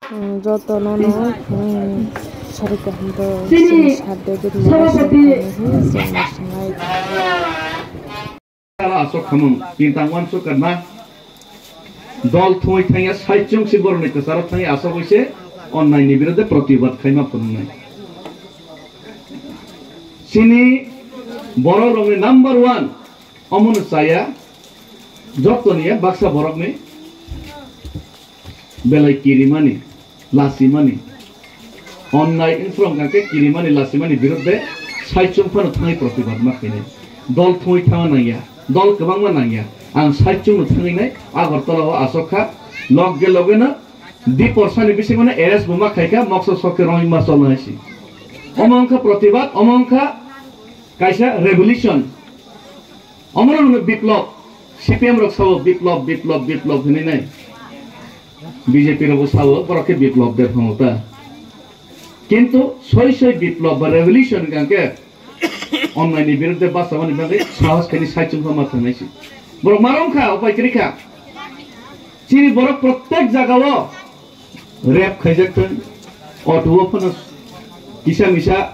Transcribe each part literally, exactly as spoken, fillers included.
Jotono no, um, sarikaham to chini sir David Murasing sabapati khaini hwnwi chwng naisingwi. Asok khamung kintang wansuk karna dol thwngwi thangya saichung si borokni kwcharo thangwi asok wise onnai ni biruddhe protibad khaima phunuknai. Chini borok rokni number one omono chaya jotoni ya baksa borokni belai kirimani, lasimani, onnai wngphuru hwnkha khe kirimani, lasimani biruddhe saichung phano thangwi protibad ma khainai. Dol thwngwi thangma nangya, dol kwbangma nangya. Ang saichungno thangwi nai Agartala o asok kha, loge loge no Diporsani bisingo no arrest bo ma khaikha, mokso sok khe rongwi ma cholnai si. Omo wngkha protibad, omo wngkha kaisa revolution. Omono hwno biplop, C P M rok sao biplop, biplop, biplop hwnwi nai. B J P rokbo sao, borok khe biplop de phango ta. Kintu soi soi biplop ba revolution hwnkha khe onnai ni biruddhe bachabani bagwi sahos khaini saichung kha ma thangnai si. Borok ma rong kha, upai kwrwi kha. Chini borok prottek jagao rape khaijak thung, auto o phano kisa misa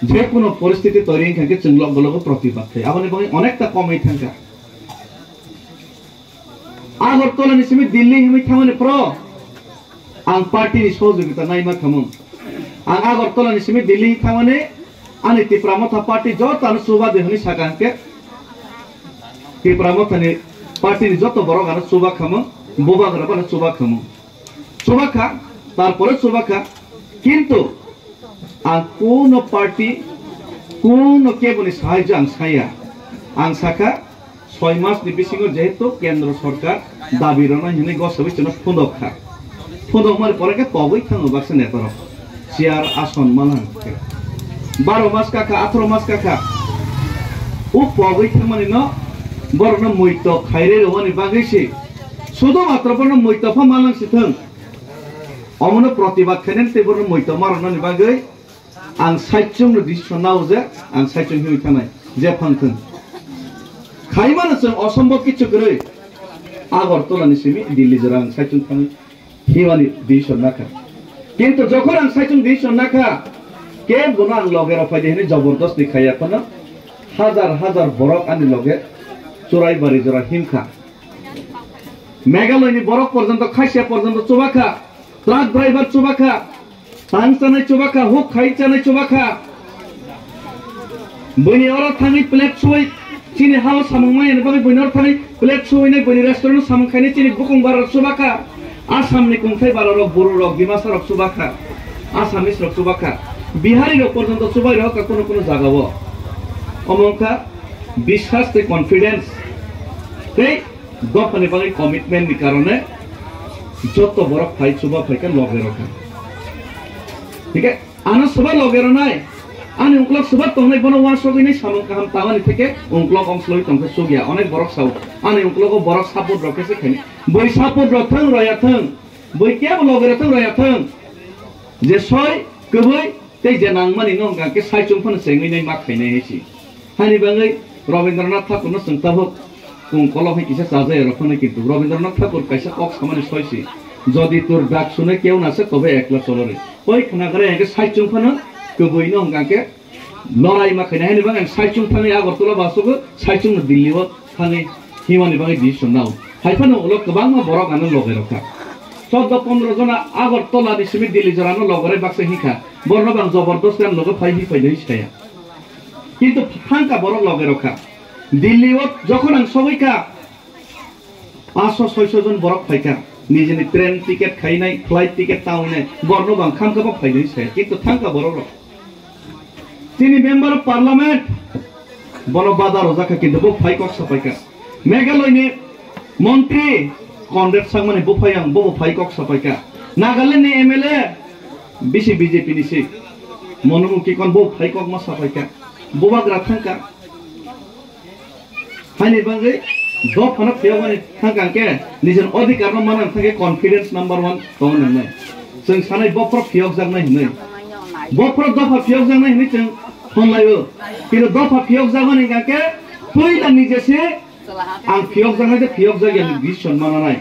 je kono poristiti toiri wngkha khe chwng lok bologo protibad khai. Aboni bagwi onekta komwi thangkha. Agartala ni simi Delhi himwi thangmani pro ang party ni sohojogita naima khamung. Ang Agartala ni simi Delhi thangmani ani Tipra Motha party joto ano chuba de hwnwi saka hwnkhe Tipra Motha ni party ni joto borok ano chuba khamung, bubagra bono chuba khamung. Chuba kha, tarpore chuba kha, kintu ang kuno party, kuno keboni sahajyo ang saya. Ang sakha, soi mas ni bisingo jehetu kendro sorkar dabi rwnai hwnwi gosogwi chwngno phundok kha. Phundok mani pore khe pogwi thango baksa neta rok. Chair ason manang khe. Baro mas kakha, atharo mas kakha. O pogwi thangmani no borokno muito khairwi rwmani bagwi si. Sudo matro bono muito pha manang si thung. Omono protibad khainani tei borokno muito ma rwnani bagwi ang saichung no decision nao je ang saichung himwi thangnai je phang thung. Khaimano chwng osombhob kichu kwrwi Agartala ni simi Delhi jora ang saichung thangwi himani decision nakha. Kintu jokhon ang saichung decision nakha, kebono ang loge rok phaidi hwnwi jobordasti khaiya phano hajar hajar borok ani loge Churaibari jora himkha. Meghalaya ni borok porjonto, Khasia porjonto chubakha, truck driver chubakha, tang chanai chubakha, huk khai chanai chubakha. Buini oro thangwi plate suwi chini hao samung maya ni bagwi buini oro thangwi plate suwi nai buini restaurant samung khainai chini bukung bara chubakha. Assam ni kungthai bara rok, Bru rok, Dimasa rok chubakha, Assamese rok chubakha, Bihari rok porjonto chubai rok kha kuno kuno jaga o. Omo wngkha biswas tei confidence tei dophani bagwi commitment ni karone joto borok phai chuba phaikha loge rokha. Thik khe ano soba loge rwnai ani uklok soba tongnai bono uansugwi nai samung kaham tamani thik khe uklok ongsloi tongkhe chukya onek borok sao ani uklogo borok support rok khe se khaini boi support rok thang roya thang boi kebo loge rok thang roya thang je soi kwbwi tei je nangmani no hwnkha khe saichung phano chengwi nai ma khainai hai si. Hani bagwi Rabindranath Thakur no chwng tabuk kung kolok hai kisa chajai rok phano kintu Rabindranath Thakur kaisa kok samani soi si, "Jodi tor dak sune keu na se tobe ekla cholo re." Oi khna gare hwnkhe saichung phano kwbwi no hwnkha khe lorai ma khainai hani bagwi ang saichung thangwi Agartala basogo saichung no Delhi o thangwi himani bagwi decision nao. Hai phano ulo kwbangma borok ano loge rokha. Chordo pondro jona Agartala ni simi Delhi jora no logorai baksa hinkha. Borno bang jobordostni ang loge phai hi phai de hiskaya. Kintu thangka borok loge rokha. Delhi o jokhon ang sogwi kha, paanch sho soi sho jon borok phaikha. Nijini train ticket khainai, flight ticket taunai, borno bang khamkha bo phai de hiskaya. Kintu thangka borok rok. Chini member of parliament bono bada rojak kha kintu bo phai kok sapai kha. Meghalaya ni montri Conrad Sangma ni buphai ang bobo phai kok sapai kha. Nagaland ni M L A bisi B J P ni si Monu Kikon bo phai kok ma sapai kha. Bubagra thang kha. Haini bagwi dophano phiyokmani thangkha hwnkhe nijini odhikarno manna thangkhe confidence number one tongna nangnai. Chwng sanai bophoro phiyokjaknai hinwi. Bophoro dopha phiyokjaknai hinwi chwng honlaio. Kintu dopha phiyokjakmani hwnkha khe puila nijese ang phiyokjaknai tei phiyokjakya hinwi decision mananai.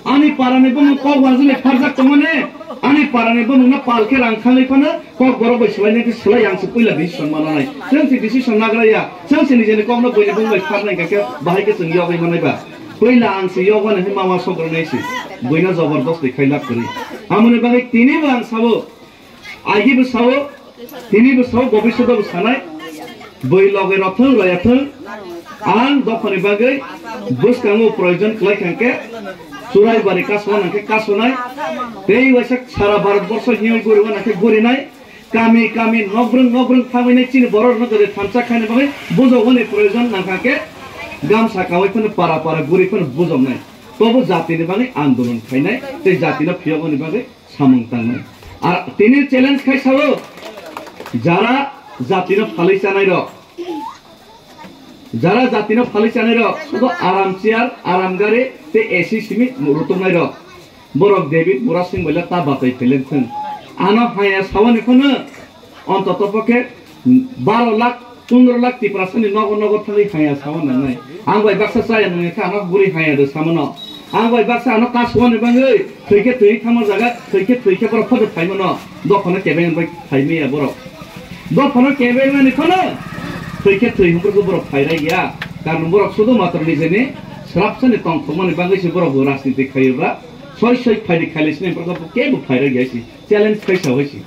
Ani parani bumung kok wajile pharjak tongmani, ani parani bumung na pal khe rang thangwi phano kok borok bai swlainai khe swlai ang se puila decision mananai. Chwng se decision nagraya, chwng se nijeni kokno buini bumung bai pharnai khe bahai khe chwng yogwi manai ba. Puila ang se yogmani hwnwi mama songkranai se, buino jobordosti khai lab kwrwi. Amoni bagwi tinibo ang sabo, Agi bwsao, tini bwsao bobiswdo bwsanai, bwi loge rothwng royathwng, ang dophani bagwi bwskango proyojon kwlai kha khe, churai bari kasona khe kasonai, tei waisa sara Bharat borsho himwi guri wana khe gurinai, kami kami nokbrwng nokbrwng thangwi nai chini borok rokno kwrwi thansa khaina bagwi bujogoni proyojon nangkha khe, gamsa kawi phano para para guri phano bujoknai, tobo jatini bagwi andolon khainai tei jatino phiyogoni bagwi samung tangnai. Ar tini challenge khai sao, jara jatino phalwi chanai rok, jara jatino phalwi chanai rok, sudo aram chair, aram gari, tei A C simi rutuknai rok. Borok David Murasing bai ta batai pheleng thung. Ano haya sawani phano Ontoto pokhe baro lakh, pondro lakh Tiprasani nogo nogo thangwi haya sawan nangnai. Ang bai baksa chaya nungya khe ano bwrwi haya de samano. Ang bai baksa ano kaswani bangwi thwi khe thwi thangma jaga, thwi khe thwi khe borok phodo phaimano. Dophano kebeng bai phaimaya borok. Dophano kebeng mani phano thwi khe thwi hwnkhorkhe borok phairai ya. Karon borok sudu matro nijeni swrapsani tongthokmani bangwi se borok bo rajniti khaiyeba. Soi soi phaidi khaili sini borok kebo phairai ya si. Challenge khai sawai si.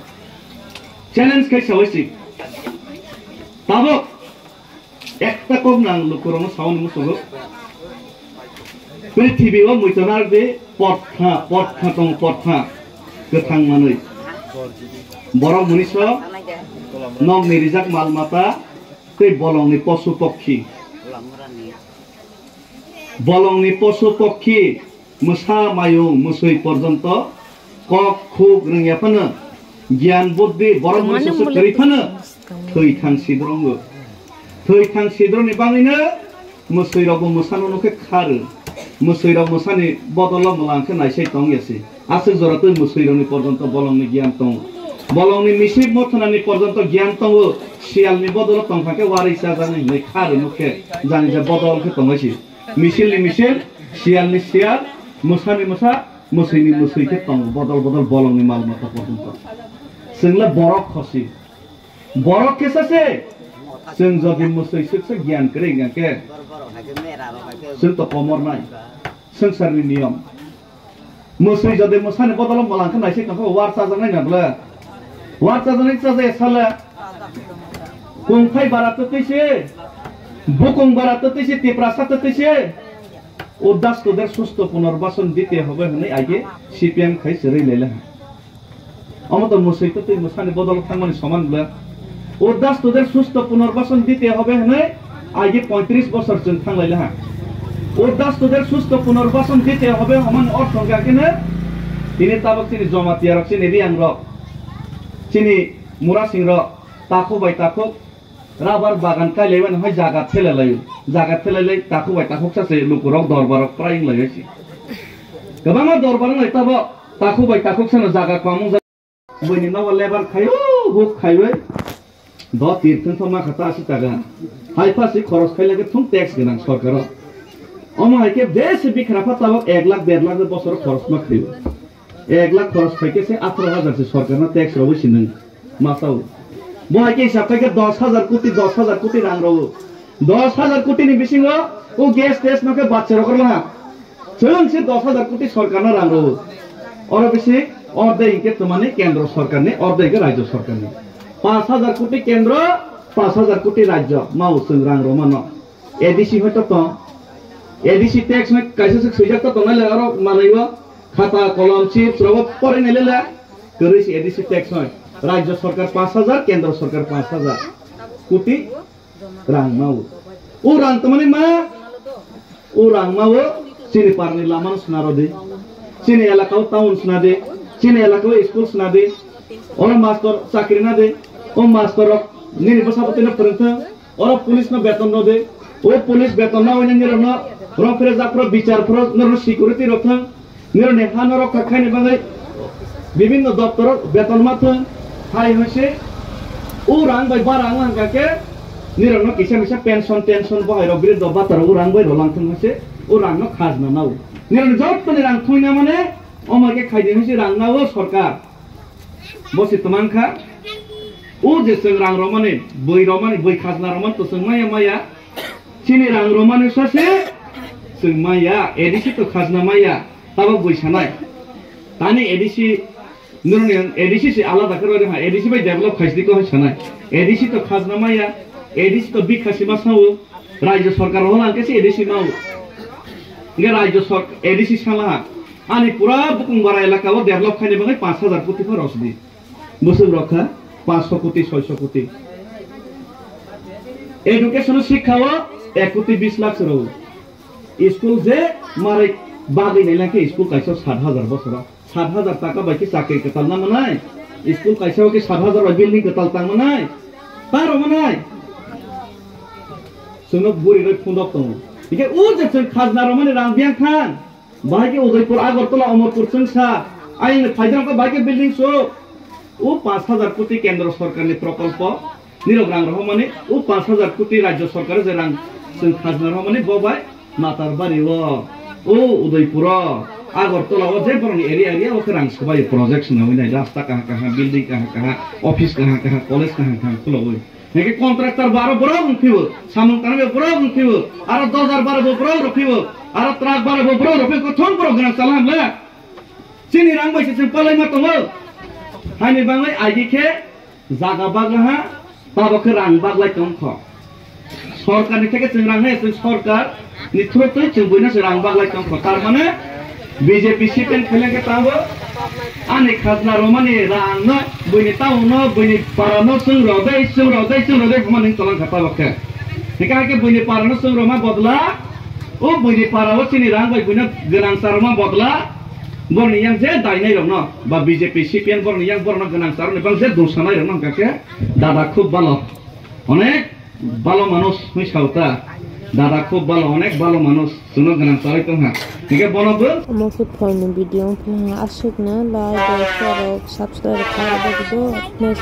Challenge khai sawai si. Tabok ekta kok nang lukurokno sawani musugo. Prithibi o muitonardi portha, portha tong portha. Kwthang manwi. Borok mwnwiso nokni rijak mal mata tei bolongni posu pokhi. Bolongni posu pokhi, mwsa, mayung, mwswi porjonto kok khuk rwngya phano, giyan buddhi borok mwnwi sose kwrwi phano, thwi thang sidrongo. Thwi thang sidroni bangwino mwswirokbo mwsano nukhe kharw. Mwswirok mwsani bodolo mwlang khe naisai tongya se. Aswk jora twi mwswirokni porjonto bolongni giyan tongo. Bolongni misip mothonani porjonto giyan tongo. Siyalni bodolo tongkha khe warwi chajaknai hinwi kharw nukhe. Jani je bodol khe tongwi se. Misilni misil, siyalni siyal, mwsani mwsa, mwswini mwswi khe tongo bodol bodol bolongni mal mata porjonto. Chwngla borok khosi. Borok khe sase. Chwng jodi mwswi swksa giyan kwrwi wngya khe, chwng to komornai. Swngcharni niyom. Mwswi jodi mwsani bodolo mwlang khe naisai tongkha, war chajaknai na bwle? War chajaknai chajaya sale. Kungphai bara twtwi se, bukung bara twtwi se, tiprasa twtwi se. Udas toder susto punarbason dite hobe hwnwi age C P M khai chwrwi lele ha. Omo to mwswi twtwi mwsani bodol thangmani soman bwle. Udas toder susto punarbason dite hobe hwnwi age poitris bosor chwng thang laile ha. Udas toder susto punarbason dite hobe hwnmani ortho hwnkha khe no tini tabok chini Jamatia rok, chini Riang rok, chini Murasing rok takhuk bai takhuk rubber bagan kai lai mani hai jaga thele lai, jaga thele lai takhuk bai takhuk sa se lukurok dorbarok prai wng lai si. Kwbangma dorbar wng lai tabok takhuk bai takhuk sano jaga kwmung. Buini nogo lebar khaio, huk khaiwi. Do tir thung thoma kha ta si taga. Hai pha si khoros khai lage thung tax gwnang sorkaro. Omo hai khe besi bikhra pha tabok ek lakh der lakh bosor khoros ma khaio. Ek lakh khoros khai khe se atharo hajar se sorkarno tax rowi sinung ma sao. Bo hai khe hisab khai khe dos hajar koti, dos hajar koti rang rowo. Dos hajar koti ni bisingo o gas tax no khe bachcha rok rwla ha. Chwng se dos hajar koti sorkarno rang rwo. Oro bisi ordek hinkhe twmani kendro sorkarni, ordek hinkhe rajyo sorkarni. Panch hajar koti kendro, panch hajar koti rajyo mao chwng rang rwmano. A D C hoito tong. A D C tax hoi kaisa swk swijak to tongnai le oro manwi o khata kolom chips rogo porinai le le. Kwrwi se A D C tax hoi. Rajyo sorkar panch hajar, kendro sorkar panch hajar koti rang mao. O rang tamani ma? O rang mao chini parni lama no sna rodi. Chini elaka o town sna di. Chini elaka o school sna di. Oro master chakri na di. O master rok nini bwsa bwtwi no phwrwng thung. Oro police no beton no di. O police beton na oinani rok no rok phre jak phro bichar phro no security rok thung. Nironi ha norok kha khaini bagwi bibinno doptoro beton ma thung, hai hwnse o rang bai bara wng kha khe nirokno kisa misa pension tension bohairok bwrwi do bata rok o rang bai rolang thung hwnse o rangno khajna nao. Nirok jottoni rang thwina mane, omo khe khaidi hinsi rang nao sorkar. Bo se twmang kha. O je chwng rang romani, bui romani, bui khajna romani to chwng maya maya. Chini rang romani sase chwng maya, A D C to khajna maya, tabo bui sanai. Tani A D C, nironi A D C se alada khe roi ha, A D C bai develop khaisdi ko hai sanai. A D C to khajna maya, A D C to bikha sima sao, rajyo sorkar hola hwnkhe se A D C mao. Nge rajyo sork-, A D C sala ha. Ani pura Bukungbara elaka o develop khaini bagwi panch hajar koti pha rosdi. Bwswk rokha panchsho koti, soisho koti. Education o, sikha o ek koti bis lakh se rw. School je marai bagwi nailangkhe school kaisa sat hajar bosora. Sat hajar taka bai khe chakri kwtal na manai? School kaisa o khe sat hajar bai building kwtal tang manai? Ta rw manai? Chwngno buri roi phundok tongo. Hingkhe o je chwng khajna romani rang biyang thang. Bahai khe Udaipur, Agartala, Amarpur chwngsa. Ayang ni phaijak khe bahai khe building so. O panch hajar koti kendro sorkar ni prokolpo. Nirok rang rohormani o panch hajar koti rajyo sorkar je rang chwng khajna rohormani bo bai Matarbari o, o Udaipur o, Agartala o je borokni area area o khe rang swbai project swnamwi nai rasta kaham kaham, building kaham kaham, office kaham kaham, college kaham kaham khulogwi. Hingke contractor bo aro borok wng phibo, samung tangnai bo borok wng phibo, aro dojar bara bo borok rw phibo, aro truck bara bo borok rw phibo, kothom borok gwnang chala hamle. Chini rang bai se chwng palai ma tongo. Haini bangwi aidi khe jaga bagla ha, tabok khe rang baglai tong kho. Sorkar ni theke chwng rang nai, chwng sorkar ni through twi chwng buino se rang baglai tong kho. Tar mane B J P C P M kheleng khe tabo ani khajna romani rang no buini town no, buini para no chwng rodai, chwng rodai, chwng rodai buma ning tolang kha tabok khe. Hingke hai khe buini para no chwng roma bodla, o buini para o chini rang bai buino gwnang charoma bodla, borni yang je dainai rok no, ba B J P C P M borni yang borno gwnang charoni bang je dungsanai rok no hingka khe dada khub balo. Onek balo manush hwnwi sao ta. Dada khub balo, onek balo manush. Chwngno gwnang charwi tong ha. Hingke bono bo. Omo khe phoini video wng phano aswkno like, share, subscribe khlai rwdi.